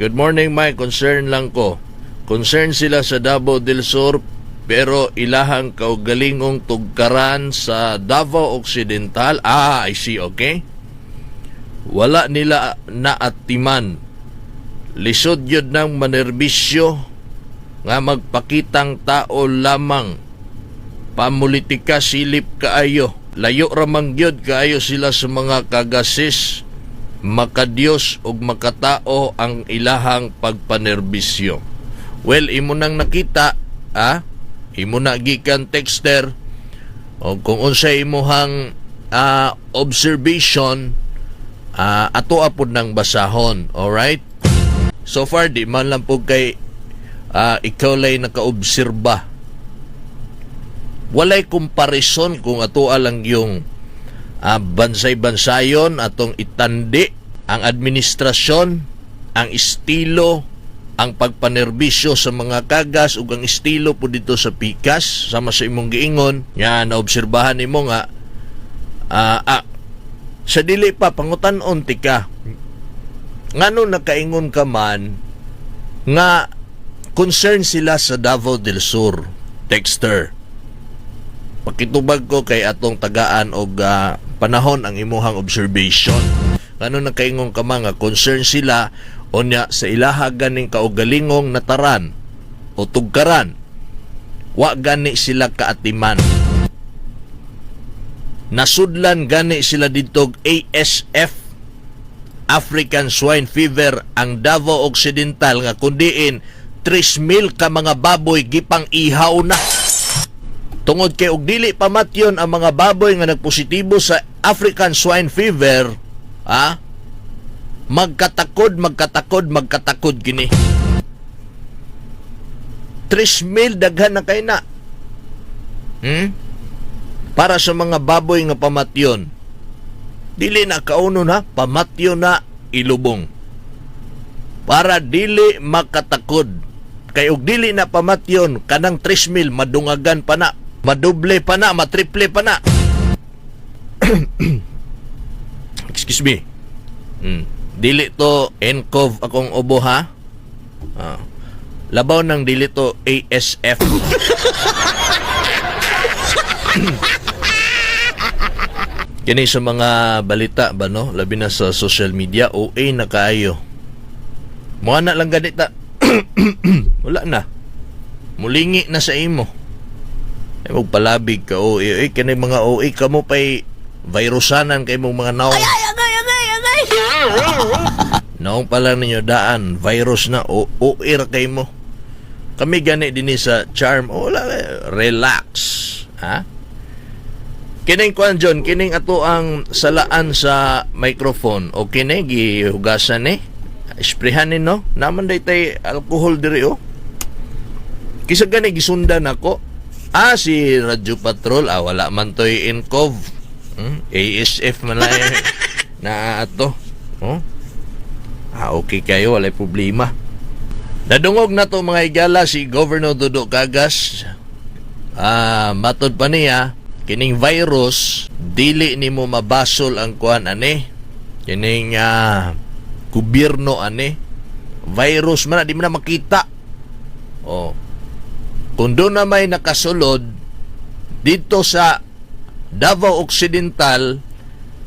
Good morning, Mike. Concern lang ko. Concern sila sa Davao del Sur pero ilahang kaugalingong tugkaran sa Davao Occidental. Ah, I see, okay. Wala nila naatiman. Lisod yun ng manerbisyo nga magpakitang tao lamang. Pamulitika silip kaayo. Layo ramang gyud kaayo sila sa mga kagasis, makadiyos ug makatao ang ilahang pagpanerbisyo. Well, imo nang nakita, ah, imo na gikan texter o kung unsay imuhang observation, ato apod nang basahon, alright? So far di man lang po kay ikaw lay nakaobserba. Walay komparison kung ato lang yung bansay-bansayon atong itandi ang administrasyon, ang estilo, ang pagpanerbisyo sa mga kagas ug ang estilo po dito sa pikas sama sa imong giingon nga naobserbahan nimo nga sa dili pa pangutan-on ti ka ngano nakaingon ka man nga concern sila sa Davao del Sur, texter. Pakitubag ko kay atong tagaan og panahon ang imuhang observation. Ngano nakaingon ka man nga concern sila unya sa ilaha ganing kaugalingong nataran o tugkaran, wa gani sila kaatiman? Nasudlan gani sila didtog ASF, African Swine Fever, ang Davao Occidental nga kundiin 3,000 ka mga baboy gipang ihaw na. Tungod kay og dili pamatyon ang mga baboy nga nagpositibo sa African Swine Fever, magkatakod, magkatakod, magkatakod kini. 3,000, daghan na kay na. Para sa mga baboy nga pamatyon. Dili na kauno na, pamatyon na, ilubong. Para dili makatakod. Kay og dili na pamatyon, kanang 3,000 madungagan pa na, madoble pa na, matriple pa na. Excuse me. Dili to NCOV akong ubo ha. Ah. Labaw ng dili to ASF. Kini sa mga balita ba no, labi na sa social media, OA na kaayo. Mo na lang ganita. Wala na. Mulingi na sa imo. Ay palabig ka OA. Eh, kani mga OA kamo pay virusanan kay mong mga naong. Ay, agay, agay, agay! Naong pa lang ninyo daan, virus na, o OA ra kay mo. Kami gani dinhi sa Charm, wala, eh, relax. Ha? Kining kuan John, kining ato ang salaan sa microphone. Okay ni gihugasan ni. Sprayhan ni no. Naman day tay alcohol diri oh. Kisa gani gisundan ako. Ah, si Radyo Patrol, wala man to'y NCOV. ASF man lang eh. Na ato. Oh. Ah, okay kayo, walay problema. Nadungog na to mga higala si Governor Dodo Cagas. Ah, matod pa niya, kining virus dili nimo mabasol ang kuan ani. Kining gobyerno ani. Virus man na, di mo na makita. Oh. Kung doon na may nakasulod dito sa Davao Occidental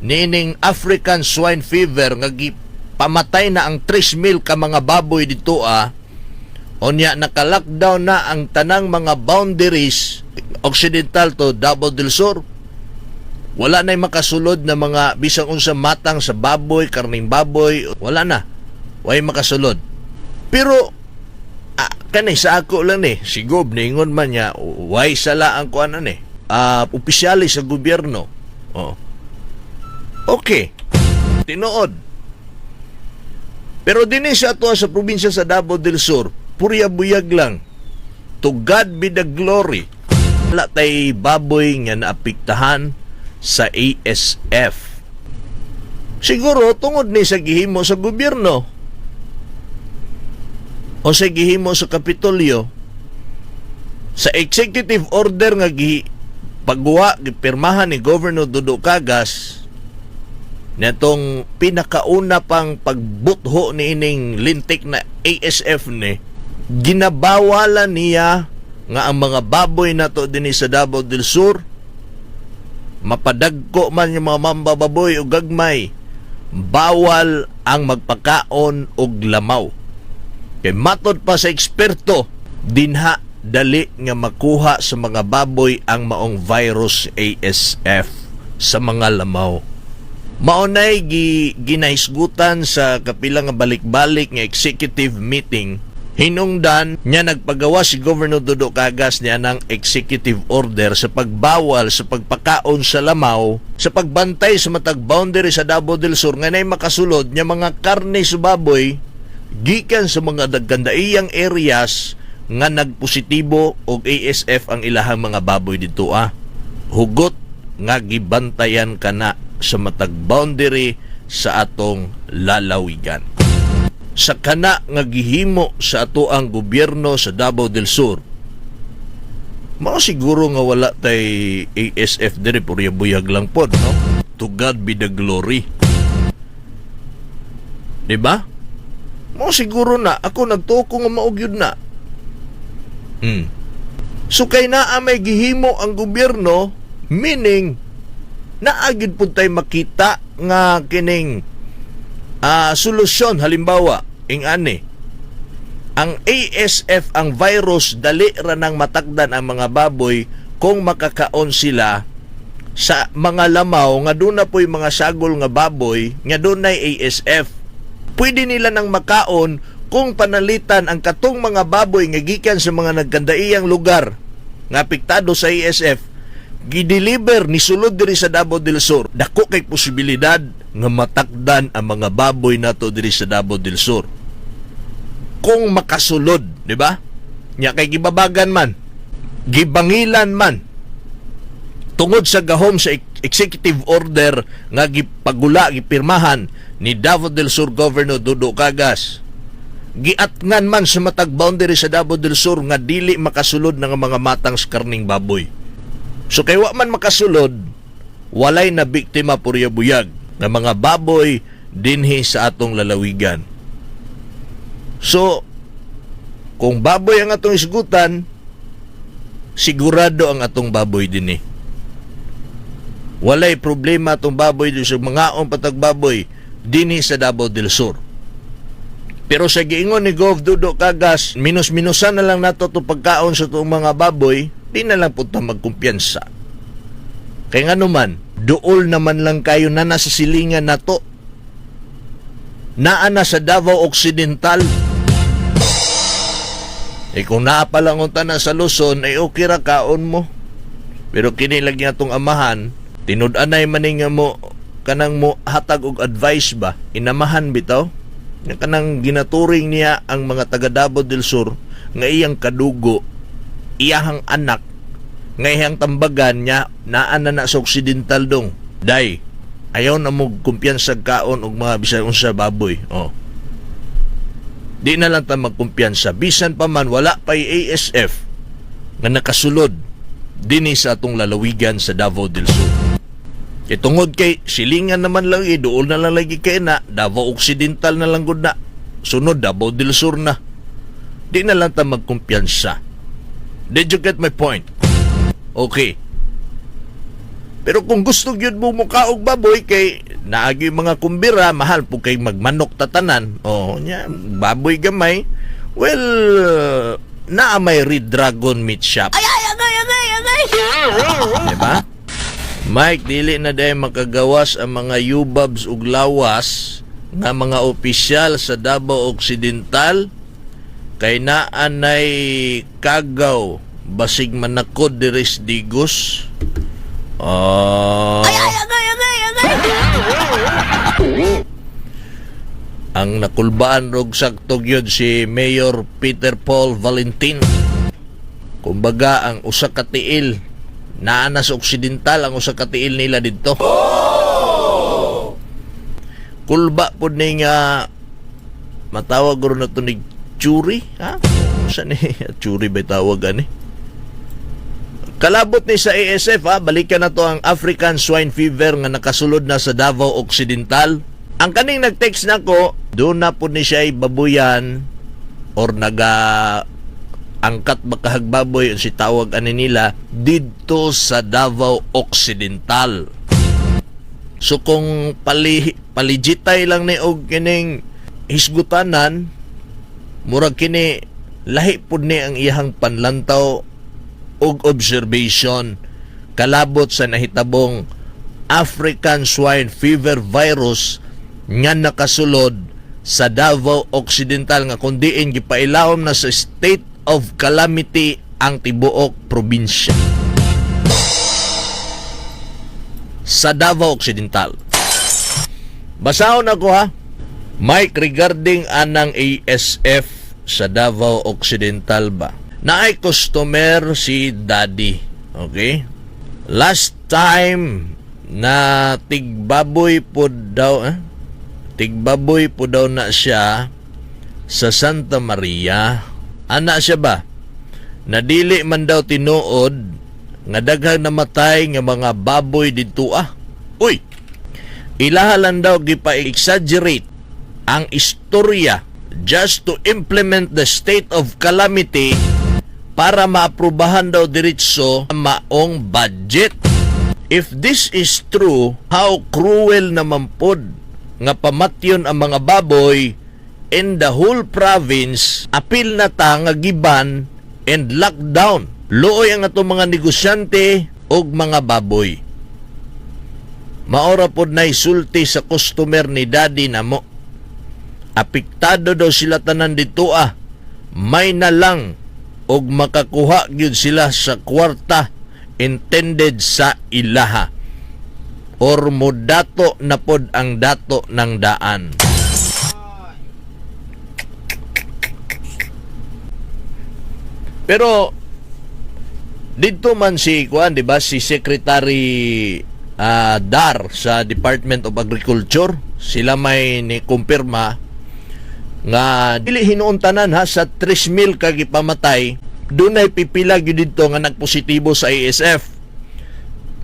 nining African Swine Fever nga gipamatay na ang 3,000 ka mga baboy dito unya naka-lockdown na ang tanang mga boundaries Occidental to Davao del Sur, wala na makasulod na mga bisang unsa matang sa baboy, karning baboy, wala na. Way makasulod. Pero kani sa ako lang ni, si Gob ningon man niya, way sala ang kuan ni. Opisyalis sa gobyerno. Oh. Okay. Tinuod. Pero dinhi sa ato sa probinsya sa Davao del Sur, purya buyag lang. To God be the glory. Wala tay baboy nga naapektahan sa ASF. Siguro tungod ni sa gihimo sa gobyerno o sa gihimo sa Kapitolyo sa executive order nga gi pagguwa, gipirmahan ni Governor Dodo Cagas. Netong pinakauna pang pagbutho ni ining lintik na ASF ni, ginabawalan niya nga ang mga baboy nato dinhi sa Davao del Sur, mapadagko man yung mga mambababoy o gagmay, bawal ang magpakaon og lamaw. Kay matod pa sa eksperto, dinha dali nga makuha sa mga baboy ang maong virus ASF sa mga lamaw. Maunay ginahisgutan sa kapila nga balik-balik nga executive meeting, hinungdan niya nagpagawa si Governor Dodo Cagas niya ng executive order sa pagbawal sa pagpakaon sa lamaw sa pagbantay sa matag boundary sa Davao del Sur nga nay makasulod nga mga karne sa baboy gikan sa mga dagkandaiyang areas nga nagpositibo og ASF ang ilahang mga baboy dito ah. Hugot nga gibantayan kana sa matag boundary sa atong lalawigan. Sa kana nga gihimo sa ato ang gobyerno sa Davao del Sur, mao siguro nga wala tay ASF diri, purya buyag lang pod, no? To God be the glory. Di ba? Mao siguro na ako nagtuo nga mao gyud na. So kay naa may gihimo ang gobyerno, meaning naa gyud pud tay makita nga kining solusyon. Halimbawa, ing-ani ang ASF, ang virus, dali ra nang matakdan ang mga baboy kung makakaon sila sa mga lamaw nga doon na po'y mga sagol nga baboy nga dunay ASF. Pwede nila nang makaon kung panalitan ang katong mga baboy nga gikan sa mga nagkandaiyang lugar nga apektado sa ASF, gideliver ni sulod diri sa Davao del Sur, dako kay posibilidad nga matakdan ang mga baboy nato diri sa Davao del Sur kung makasulod, di ba? Nya kay gibabagan man, gibangilan man tungod sa gahom sa executive order nga gipagula, gipirmahan ni Davao del Sur Governor Dodo Cagas, giatngan man sa matag boundary sa Davao del Sur nga dili makasulod ng mga matang sa karning baboy. So kay wa man makasulod, walay na biktima purya buyag nga mga baboy dinhi sa atong lalawigan. So kung baboy ang atong isgutan, sigurado ang atong baboy dinhi. Walay problema atong baboy din sa mga patag baboy dinhi sa Davao del Sur. Pero sa giingon ni Gov Dodo Cagas, minus-minusan na lang nato itong pagkaon sa itong mga baboy, di na lang punta magkumpiyansa. Kaya nga naman, duol naman lang kayo na nasa silingan nato. Naa na sa Davao Occidental. Eh kung naa pa lang unta na sa Luzon, ay okay ra kaon mo. Pero kini lagi atong amahan, tinud-anay man nga mo kanang mo hatag og advice ba, inamahan bitaw. Nga kanang ginaturing niya ang mga taga Davao del Sur nga iyang kadugo, iyahang anak, nga iyang tambagan niya naa na na sa Occidental dong. Day, ayaw na mo kumpiyansa kaon og mga bisan unsa baboy. Oh. Di na lang ta magkumpiyansa bisan pa man wala pa'y ASF nga nakasulod dinhi sa atong lalawigan sa Davao del Sur. Kay tungod kay silingan naman lang eh, duol na lang lagi kay na, Davao Occidental na lang gud na. Sunod Davao del Sur na. Di na lang ta magkumpiyansa. Did you get my point? Okay. Pero kung gusto gyud mo mukaog baboy kay naagi mga kumbira, mahal po kay magmanok tatanan. Oh, nya baboy gamay. Well, naa may Red Dragon Meat Shop. Ay, ay, agay, agay, agay! Diba? Mike, dili na dahil makagawas ang mga yubabs ug lawas nga mga opisyal sa Davao Occidental kay naa nay kagaw basig manakod diri sa Digos. Ah, Ay, ay, agay, agay, agay! Ang nakulbaan rog sakto gyud si Mayor Peter Paul Valentin. Kumbaga ang usa ka tiil naa na sa Occidental, ang usa ka tiil nila didto. Kulba pud ni nga matawag ro na to ni Churi, ha? Usa ni Churi ba tawag ani? Kalabot ni sa ASF ha, balikan na to ang African Swine Fever nga nakasulod na sa Davao Occidental. Ang kaning nag-text nako, doon na po ni siya babuyan or naga angkat ba kahag baboy si tawag ani nila didto sa Davao Occidental. So kung paligitay lang ni og kining hisgutanan, murag kini lahi pud ni ang iyahang panlantaw og observation kalabot sa nahitabong African Swine Fever virus nga nakasulod sa Davao Occidental nga kung diin gipailawom na sa state of calamity ang tibuok probinsya sa Davao Occidental. Basahon ako ha. Mike, regarding anang ASF sa Davao Occidental ba? Naay customer si Daddy. Okay? Last time na tigbaboy po daw, eh? Tigbaboy po daw na siya sa Santa Maria. Ana siya ba? Nadili man daw tinuod nga daghang namatay nga mga baboy didto ah. Uy! Ilaha lang daw gipa-exaggerate ang istorya just to implement the state of calamity para maaprubahan daw diretso ang maong budget. If this is true, how cruel naman pod nga pamatyon ang mga baboy in the whole province, apil na ta nga giban and lockdown. Luoy ang atong mga negosyante og mga baboy. Maora pod na sulti sa customer ni Daddy namo. Apektado daw sila tanan dito ah. May na lang og makakuha gyud sila sa kwarta intended sa ilaha or modato na pod ang dato ng daan. Pero didto man si kuan, di ba, si Secretary Dar sa Department of Agriculture, sila may ni kumpirma nga dili hinuon tanan ha sa 3,000 ka gipamatay, dunay pipila gyud didto nga nagpositibo sa ASF.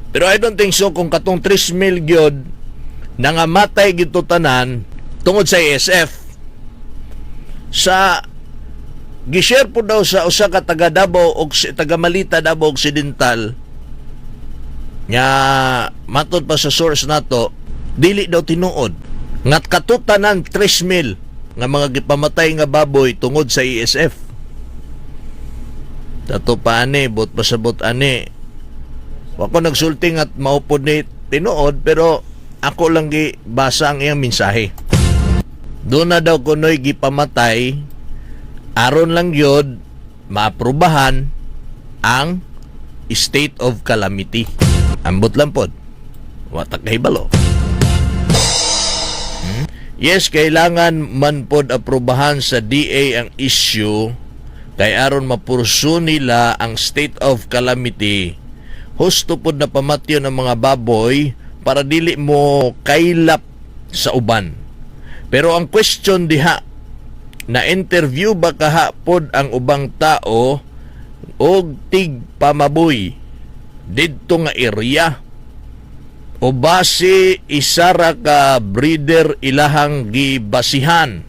Pero I don't think so kung katong 3,000 gyud nangamatay gyud to tanan tungod sa ASF. Sa gishare po daw sa usa ka taga Davao og taga Malita, Davao Occidental nga matod pa sa source nato, dili daw tinuod nga katutanan 3,000 nga mga gipamatay nga baboy tungod sa ASF. Tato pa ani, bot pasabot ani. Wa ko nagsulti at maupod ni tinuod, pero ako lang gibasa ang iyang mensahe. Doon na daw kunoy gipamatay aron lang yun maaprubahan ang state of calamity. Ambot lang pod. Wa ta kahibalo. Yes, kailangan man pod aprobahan sa DA ang issue kay aron mapursu nila ang state of calamity. Husto pod na pamatyon ang mga baboy para dili mo kaylap sa uban. Pero ang question diha, na interview ba kahapon ang ubang tao og tigpamaboy didto nga area o base isa ra ka breeder ilahang gibasihan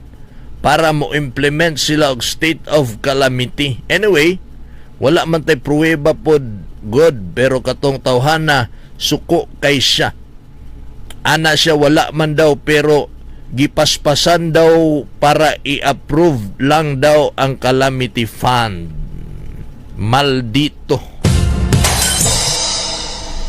para mo implement sila og state of calamity? Anyway, wala man tay pruweba pod good, pero katong tawhana suko kay siya. Ana siya, wala man daw pero gipaspasan daw para i-approve lang daw ang calamity fund. Maldito.